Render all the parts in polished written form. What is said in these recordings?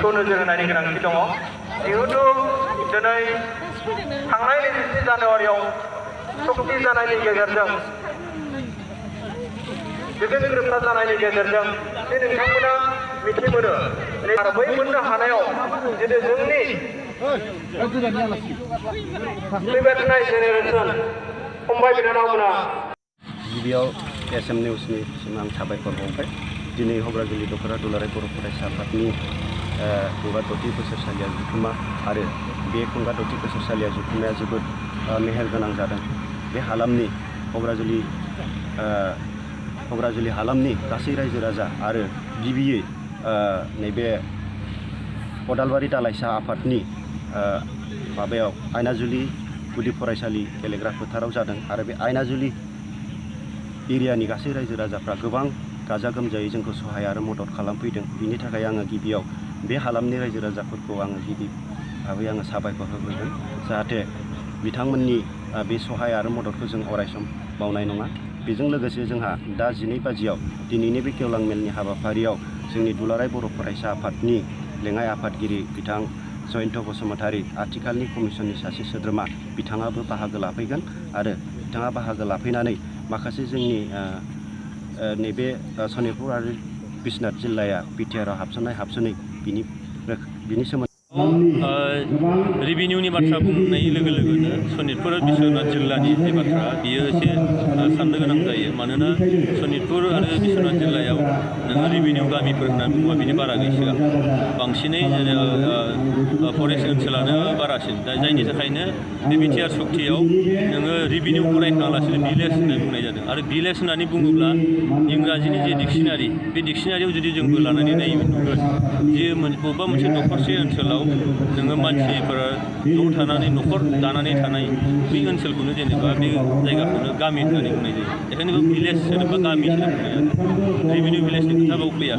बेखौ नोजोर होनायनि गोनांथि दङ। जिहेतु दिनै थांनाय 27 जानुवारियाव सक्ति जानायनि गेजेरजों बिदिनो ग्रेप्तार जानायनि गेजेरजों नोंथांमोना मिथिमोनो आरो बै मोननो हानायाव जुदि जोंनि फैबाय थानाय जेनेरेसन फंबाय बिनानावमोना गिबियाव एसएम निउसनि आं साबायखर बावबाय। दिनै हग्राजुलि दख'रा दुलाराय बर' फरायसा आफादनि खुंगा 60 बोसोरसालिया जथुम्मा आरो बे खुंगा 60 बोसोरसालिया जथुम्माया जोबोद मेहेरगोनां जादों। बे हालामनि हग्राजुलि हालामनि गासै रायजो राजा आरो गिबियै नैबे अदालबारि दालाइसा आफादनि माबायाव आयनाजुलि गुदि फरायसालि गेलेग्रा फोथाराव जादों आरो बे आयनाजुलि एरियानि गासै रायजो राजाफ्रा गोबां गाजा गोमजायै जोंखौ सहाय आरो मदद खालामफैदों। बिनि थाखाय आङो गिबियाव बे हालामनि रायजो राजाफोरखौ आङो गिबि भाबै आङो साबायखर होग्रोगोन। जाहाथे बिथांमोननि बे सहाय आरो मददखौ जों अरायसम बावनाय नङा। बेजों लोगोसे जोंहा दा 12 बाजियाव दिनैनि बे गेवलां मेलनि हाबाफारियाव जोंनि दुलाराय बर' फरायसा आफादनि लेङाइ आफादगिरि बिथां जयन्त बसुमतारी, आथिखालनि कमिसननि सासे सोद्रोमा, बिथाङाबो बाहागो लाफैगोन आरो बिथाङा बाहागो लाफैनानै माखासे जोंनि नैबे सनितपुर आरो बिश्वनाथ जिल्लाया बिटिआरआव हाबसोनाय बिनि सोमोन्दै रेभिनिउनि बाथ्रा बुंनाय लोगो लोगोनो सनितपुर आरो बिश्वनाथ जिल्लानि जे बाथ्रा बियो एसे साननो गोनां जायो। मानोना सनितपुर आरो बिश्वनाथ जिल्लायाव नोङो रेभिनिउ गामिफोर होननानै बुङोबा बिनि बारा गैसोआ। बांसिनै फरेस्ट ओनसोलानो बारासिन। दा जायनि थाखायनो बे बिटिआर सक्तियाव नोङो रेभिनिउ फरायखाङालासिनो भिलेज होननानै बुंनाय जादों। आरो भिलेज होननानै बुङोब्ला इंराजिनि जे डिक्सनारि, बे डिक्सनारियाव जुदि जों बोलानानै नायोबा नुगोन जे बबेबा मोनसे दखरसे ओनसोलाव नोङो मानसिफोरा ज' थानानै न'खर दानानै थानाय बै ओनसोलखौनो जेनेबा बे जायगाखौनो गामि होननानै बुंनाय जायो। बेखायनो बे भिलेज सोदोबा गामि सोदोब बुंनाय जादों। रेभिनिउ भिलेजनि खोथा बाव फैया।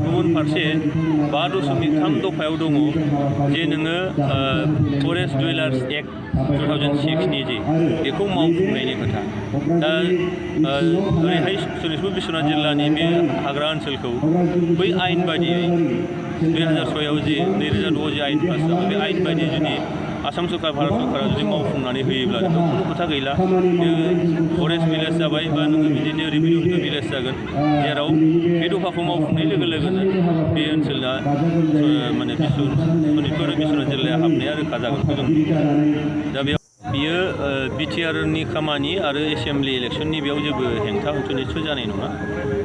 गुबुन फारसे 5.3 दफायाव दङ जे नोङो फरेस्ट डुवेलार्स एक्ट 2006नि जे बेखौ मावफुंनायनि खोथा। दा ओरैहाय सनितपुर बिश्वनाथ जिल्लानि बे हाग्रा ओनसोलखौ बै आयेन बायदियै 2006आव जे 2006 जे आयेन पास जाबाय, बे आयेन बायदियै जुदि आसाम सरकार भारत सरकारा जुदि मावफुंनानै होयोब्ला खुनु खोथा गैला। बे फरेस्ट भिलेज जाबाय बा नोङो बिदिनो रेभिनिउ भिलेज जागोन, जेराव बे दफाखौ मावफुंनाय लोगो लोगोनो बे ओनसोला माने सनितपुर आरो बिश्वनाथ जिल्लाया हाबनाया रोखा जागोनखौ जों नुनो मोनो। दा बियो बिटिआरनि खामानि आरो एसेमब्लि इलेक्सननि बेयाव जेबो हेंथा हयथ' निस्सय जानाय नङा।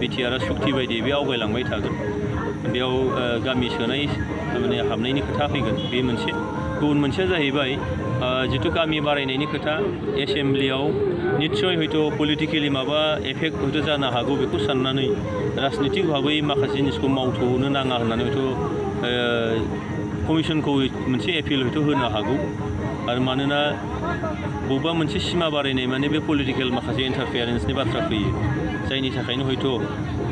बिटिआरआ सक्ति बायदियै बे आवगायलांबाय थागोन। बेयाव गामि सोनाय माने हाबनायनि खोथा फैगोन, बे मोनसे। गुबुन मोनसेया जाहैबाय जिथु गामि बारायनायनि खोथा, एसेमब्लियाव निस्सय हयथ' पलिटिकेलि माबा एफेक्ट हयथ' जानो हागौ। बेखौ साननानै राजनितिक भाबै माखासे जिनिसखौ मावथ'नो नाङा होननानै हयथ' कमिसनखौ मोनसे एपिल हयथ' होनो हागौ। आरो मानोना बबेबा मोनसे सिमा बारायनाय माने बे पलिटिकेल माखासे इन्टारफेरेन्सनि बाथ्रा फैयो। जायनि थाखायनो हयथ'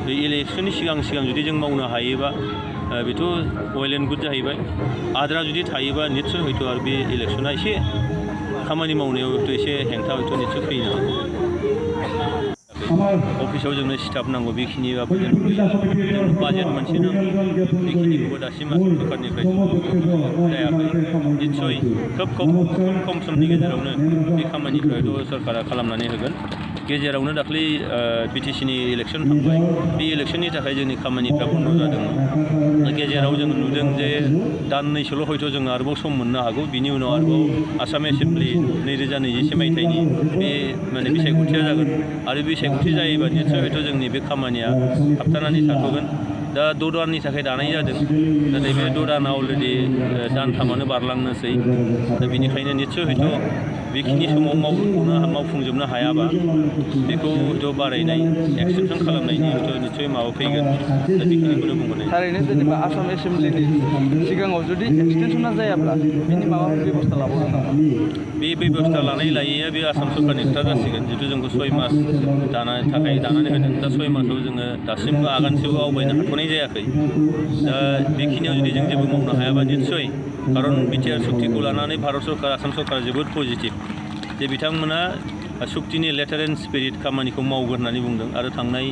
बे इलेक्सननि सिगां जुदि जों मावनो हायोबा बेथ' वेल एन्ड गुड जाहैबाय। आद्रा जुदि थायोबा निस्सय हयथ' आरो बे इलेक्सना एसे खामानि मावनायाव हयथ' एसे हेंथा हयथ' निस्सय फैनो हागौ। अफिसाव जोंनो स्टाफ नांगौ, बेखिनिबाबो जों बाजेट मोनसे नांगौ, बेखिनिखौबो दासिम आसाम सरकारनिफ्राय जायाखै। निस्सय खोब खम समनि गेजेरावनो बे खामानिखौ हयथ' सरकारा खालामनानै होगोन। गेजेरावनो दाख्लै बिटिसिनि इलेक्सन थांबाय, बे इलेक्सननि थाखाय जोंनि खामानिफ्रा बन्द' जादोंमोन। गेजेराव जों नुदों जे दाननैसोल' हयथ' जों आरोबाव सम मोननो हागौ। बिनि उनाव आरोबाव आसाम एसेमब्लि 2021 मायथाइनि बे माने बिसायख'थिया जागोन आरो बिसायख'थि जायोबा निस्सय हयथ' जोंनि बे खामानिया थाबथानानै थाथ'गोन। दा 6 दाननि थाखाय दानाय जादों, नाथाय बे 6 दाना अलरेडि दानथामानो बारलांनोसै। दा बेनिखायनो निस्सय हयथ' बेखिनि समाव मावफुंजोबनो हायाबा बेखौ हयथ' बारायनाय एक्सटेनसन खालामनायनि हयथ' निस्सय माबा फैगोन। दा बेखिनिखौनो बुंगोन। थारैनो जेनेबा आसाम एसेमब्लिनि सिगाङाव जुदि एक्सटेनसना जायाब्ला बिनि माबाफोर बेबस्था लाबावगोन नामा? बे बेबस्था लानाया बे आसाम सरकारनि खोथा जासिगोन। जितु जोंखौ 6 मास दानानै होदों। दा 6 मासाव जोङो दासिमबो आगानसेबो आवगायनो हाथ'नाय जायाखै। दा बेखिनियाव जुदि जों जेबो मावनो हायाबा निस्सय, खारन बिटिआर सक्तिखौ लानानै भारत सरकार आसाम सरकारा जोबोद पजिटिभ जे बिथांमोना सक्तिनि लेटार एन्ड स्पिरिट खामानिखौ मावगोन होननानै बुंदों। आरो थांनाय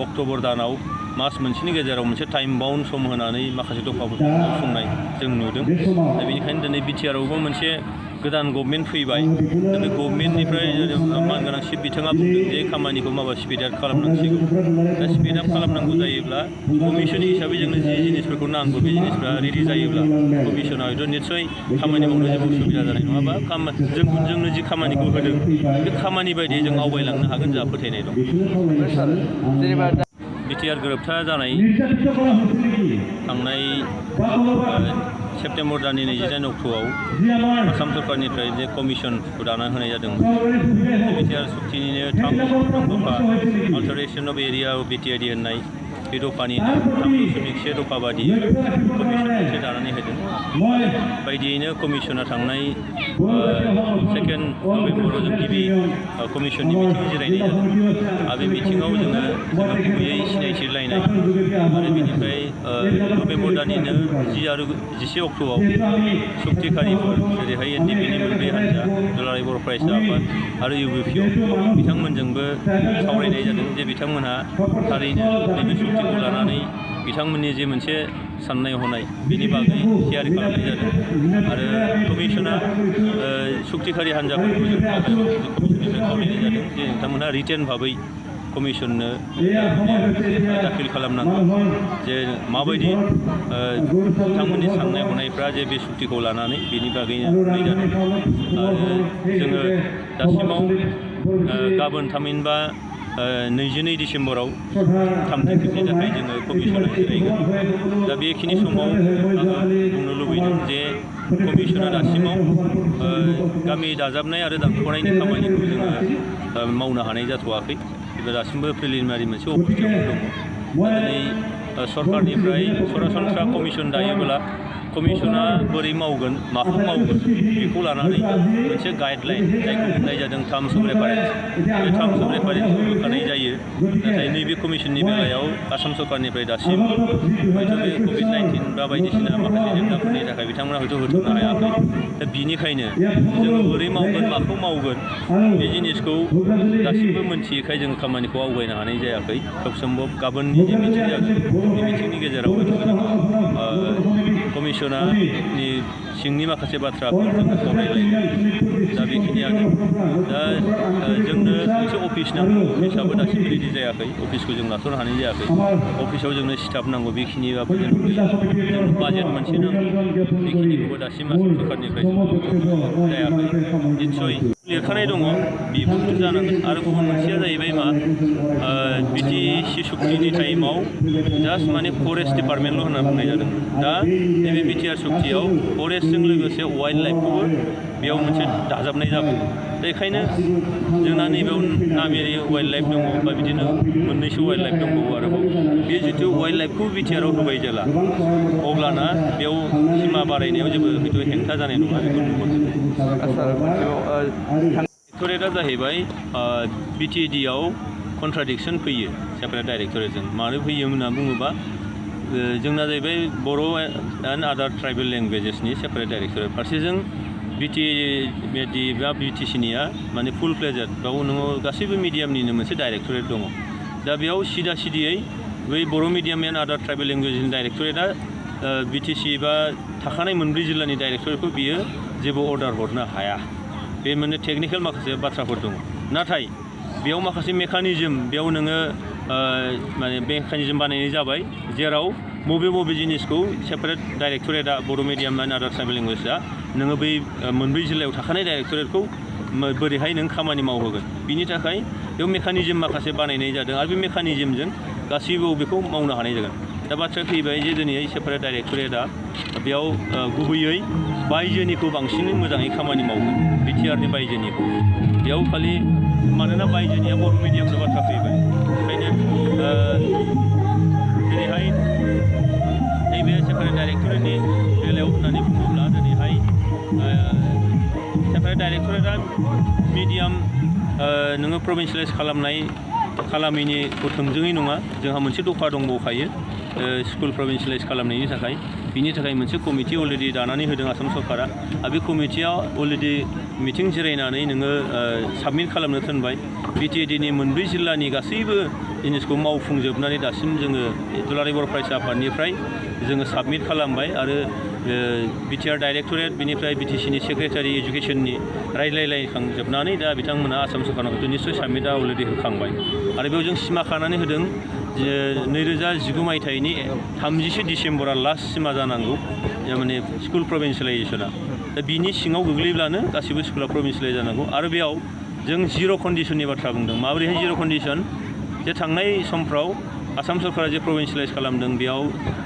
अक्ट'बर दानाव मास मोनसेनि गेजेराव मोनसे टाइम बाउन्ड सम होनानै माखासे दफाफोरखौ मावफुंनाय जों नुदों। दा बेनिखायनो दिनै बिटिआरआवबो मोनसे गोदान गभर्नमेन्ट फैबाय। दा बे गभर्नमेन्टनिफ्राय मानगोनां चिफ बिथाङा बुंदों जे खामानिखौ माबा स्पिड आप खालामनांसिगौ। दा स्पिड आप खालामनांगौ जायोब्ला कमिसन हिसाबै जोंनो जि जिनिसफोरखौ नांगौ बे जिनिसफ्रा रेडि जायोब्ला कमिसना हयथ' निस्सय खामानि मावनो जेबो उसुबिदा जानाय नङाबा जोंनो जि खामानिखौ होदों बे खामानि बायदियै जों आवगायलांनो हागोन जोंहा फोथायनाय दं। जेनेबा बिटिआर गोरोबथा जानाय थांनाय सेप्तेम्बर दाननि 29 अक्ट'आव आसाम सरकारनिफ्राय जे कमिसनखौ दाना होनाय जादोंमोन। बिटिआर सुक्तिनिनो 3 दफा अल्टारेशन अफ एरिया अफ बिटिआरडि होननाय बे दफानिनो 3.1 दफा बादि कमिसन मोनसे दानानै होदों। बायदियैनो कमिसना थांनाय 2 नभेम्बराव जों गिबि कमिसननि मिटिं जिरायनाय जादों। आरो बे मिटिङाव जोङो गुबैयै सिनायथि लायनाय आरो बेनिफ्राय नभेम्बर दाननिनो 10 आरो 11 अक्ट'आव सुक्तिखारिफोर जेरैहाय एनडिपिनि मोनब्रै हान्जा दुलाराय बर' फरायसा आफाद आरो इउबिपिअ बिथांमोनजोंबो सावरायनाय जादों जे बिथांमोनहा थारैनो नैबे सुक्तिखौ लानानै बिथांमोननि जे मोनसे साननाय हनाय बेनि बागै थियारि खालामनाय जादों। आरो कमिसना सुक्तिखारि हान्जाफोरखौ जों कमिसननिफ्राय खावलायनाय जादों जे नोंथांमोनहा रिटेन भाबै कमिसननो दाखिल खालामनांगौ जे माबायदि बिथांमोननि साननाय हनायफ्रा जे बे सुक्तिखौ लानानै बेनि बागैनो होनाय जादों। आरो जोङो दासिमाव गाबोन थामहिनबा 22 डिसेम्बराव थामथि खेबनि थाखाय जोङो कमिसनाव जिरायगोन। दा बेखिनि समाव आङो बुंनो लुबैदों जे कमिसना दासिमाव गामि दाजाबनाय आरो दानख'नायनि खामानिखौ जोङो मावनो हानाय जाथ'वाखै। दासिमबो प्रिलिमिनारि मोनसे अबस्थायाव दङ। दिनै सरकारनिफ्राय सरासनस्रा कमिसन दायोब्ला कमिसना बोरै मावगोन माखौ मावगोन बेखौ लानानै मोनसे गाइडलाइन जायखौ बुंनाय जादों टार्म्स अफ रेफारेन्स बे टार्म्स अफ रेफारेन्सखौ होखानाय जायो। नाथाय नैबे कमिसननि बेलायाव आसाम सरकारनिफ्राय दासिम हयथ' बे कभिड-19 बा बायदिसिना माखासे जेंनाफोरनि थाखाय बिथांमोना हयथ' होथ'नो हायाखै। दा बिनिखायनो जोङो बोरै मावगोन माखौ मावगोन बे जिनिसखौ दासिमबो मोनथियैखाय जों खामानिखौ आवगायनो हानाय जायाखै। खोब सम्भब गाबोननि जे मिटिं जागोन बे मिटिंनि गेजेराव हयथ' जोङो कमिसनानि सिंनि माखासे बाथ्राफोर जोङो सावरायलायगोन। दा बेखिनियानो। दा जोंनो मोनसे अफिस नांगौ। अफिसाबो दासिमबो रेडि जायाखै। अफिसखौ जों लाथ'नो हानाय जायाखै। अफिसाव जोंनो स्टाफ नांगौ बेखिनिबाबो जों गैया। जोंनो बाजेट मोनसे नांगौ बेखिनिखौबो दासिम आसाम सरकारनिफ्राय जायाखै। निस्सय लिरखानाय दङ बेबोथ' जानांगोन। आरो गुबुन मोनसेया जाहैबाय मा बिटिसि सुक्तिनि टाइमाव जास्ट माने फरेस्ट डिपार्टमेन्टल' होनना बुंनाय जादों। दा नैबे बिटिआर सुक्तियाव फरेस्टजों लोगोसे वाइल्ड लाइफखौबो बेयाव मोनसे दाजाबनाय जाबाय। दा बेखायनो जोंना नैबेयाव नामेरि वाइल्ड लाइफ दङ बा बिदिनो मोननैसो वाइल्ड लाइफ दंबावो आरोबाव। बे जिथु वाइल्ड लाइफखौ बिटिआरआव होबाय जेला अब्लाना बेयाव सिमा बारायनायाव जेबो हयथ' हेंथा जानाय नङा बेखौ नुहुरदों। डाइरेक्टरेटआ जाहैबाय बिटिएडिआव कन्ट्राडिक्सन फैयो सेपारेट डाइरेक्टरेटजों। मानो फैयो होनना बुङोबा जोंना जाहैबाय बर' एन्ड आदार ट्राइबेल लेंगुवेजेसनि सेपारेट डाइरेक्टरेट। फारसेजों बिटिएडि बा बिटिसिनिया माने फुल फ्लेजेड बेयाव नोङो गासैबो मिडियामनिनो मोनसे डाइरेक्टरेट दङ। दा बेयाव सिदा सिदियै बै बर' मिडियाम एन्ड आदार ट्राइबेल लेंगुवेजनि डाइरेक्टरेटआ बिटिसि बा थाखानाय मोनब्रै जिल्लानि डाइरेक्टरेटखौ बियो जेबो अर्डार हरनो हाया। बे माने टेकनिकेल माखासे बाथ्राफोर दङ। नाथाय बेयाव माखासे मेकानिजम बेयाव नोङो माने मेकानिजम बानायनाय जाबाय जेराव बबे जिनिसखौ सेपारेट डाइरेक्टरेटआ बर' मिडियाम एन्ड आदार ट्राइबेल लेंगुवेजआ नोङो बै मोनब्रै जिल्लायाव थाखानाय डाइरेक्टरेटखौ बोरैहाय नों खामानि मावहोगोन बिनि थाखाय बेयाव मेकानिजम माखासे बानायनाय जादों। आरो बे मेकानिजमजों गासैबो बेखौ मावनो हानाय जागोन। दा बाथ्राया फैबाय जे दिनै सेपारेट डाइरेक्टरेटआ बेयाव गुबैयै बायजोनिखौ बांसिनै मोजाङै खामानि मावगोन बिटिआरनि बायजोनिखौ। बेयाव खालि मानोना बायजोनिया बर' मिडियामनि बाथ्रा फैबाय ओंखायनो जेरैहाय नैबे सेपारेट डाइरेक्टरेटनि बेलायाव होननानै बुङोब्ला दिनैहाय सेपारेट डाइरेक्टरेटआ मिडियाम नोङो प्रभिन्सियेलाइज खालामैनिखौ थोंजोङै नङा। जोंहा मोनसे दफा दंबावखायो स्कुल प्रभिन्सियेलाइज खालामनायनि थाखाय। बिनि थाखाय मोनसे कमिटि अलरेडि दानानै होदों आसाम सरकारा। आरो बे कमिटिया अलरेडि मिटिं जिरायनानै नोङो साबमिट खालामनो थिनबाय। बिटिएडिनि मोनब्रै जिल्लानि गासैबो जिनिसखौ मावफुंजोबनानै दासिम जोङो दुलाराय बर' फरायसा आफादनिफ्राय जोङो साबमिट खालामबाय आरो बिटिआर डाइरेक्टरेट बेनिफ्राय बिटिसिनि सेक्रेटारि एजुकेसननि रायज्लायलायखांजोबनानै दा बिथांमोना आसाम सरकारनाव निस्सय साबमिटआ अलरेडि होखांबाय आरो बेयाव जों सिमा खानानै होदों जे 2019 मायथाइनि 30 डिसेम्बरा लास्ट सिमा जानांगौ माने स्कुल प्रभिन्सियेलाइजेसना दा बिनि सिङाव गोग्लैब्लानो गासिबो स्कुला प्रभिन्सियेलाइज जानांगौ आरो बेयाव जों जिर' कन्डिसननि बाथ्रा बुंदों माबोरैहाय जिर' कन्डिसन जे थांनाय समफ्राव आसाम सरकारा जे प्रभिन्सियेलाइज खालामदों बेयाव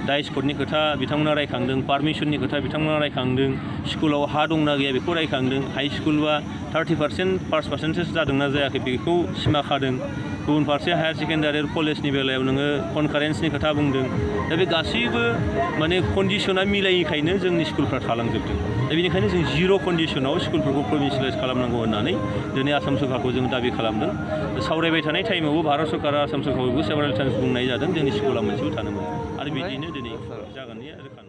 डाइसकटनि खोथा बिथांमोना रायखांदों पारमिसननि खोथा बिथांमोना रायखांदों स्कुलाव हा दंना गैया बेखौ रायखांदों हाइ स्कुलबा 30% फार्स्ट पार्सेन्टेज जादोंना जायाखै बेखौ सिमा खादों गुबुन फारसे हायार सेकेन्डारि आरो कलेजनि बेलायाव नोङो कनकारेन्सनि खोथा बुंदों दा बे गासैबो माने कन्डिसना मिलायैखायनो जोंनि स्कुलफ्रा थालांजोबदों दा बेनिखायनो जों जिर' कन्डिसनाव स्कुलफोरखौ प्रभिन्सियेलाइज खालामनांगौ होननानै दिनै आसाम सरकारखौ जों दाबि खालामदों सावरायबाय थानाय टाइमावबो भारत सरकारा आसाम सरकारखौबो सेभारेल टाइम्स बुंनाय जादों जोंनि स्कुला मोनसेबो थानो मोना आरो बिदिनो दिनै जागोन आरो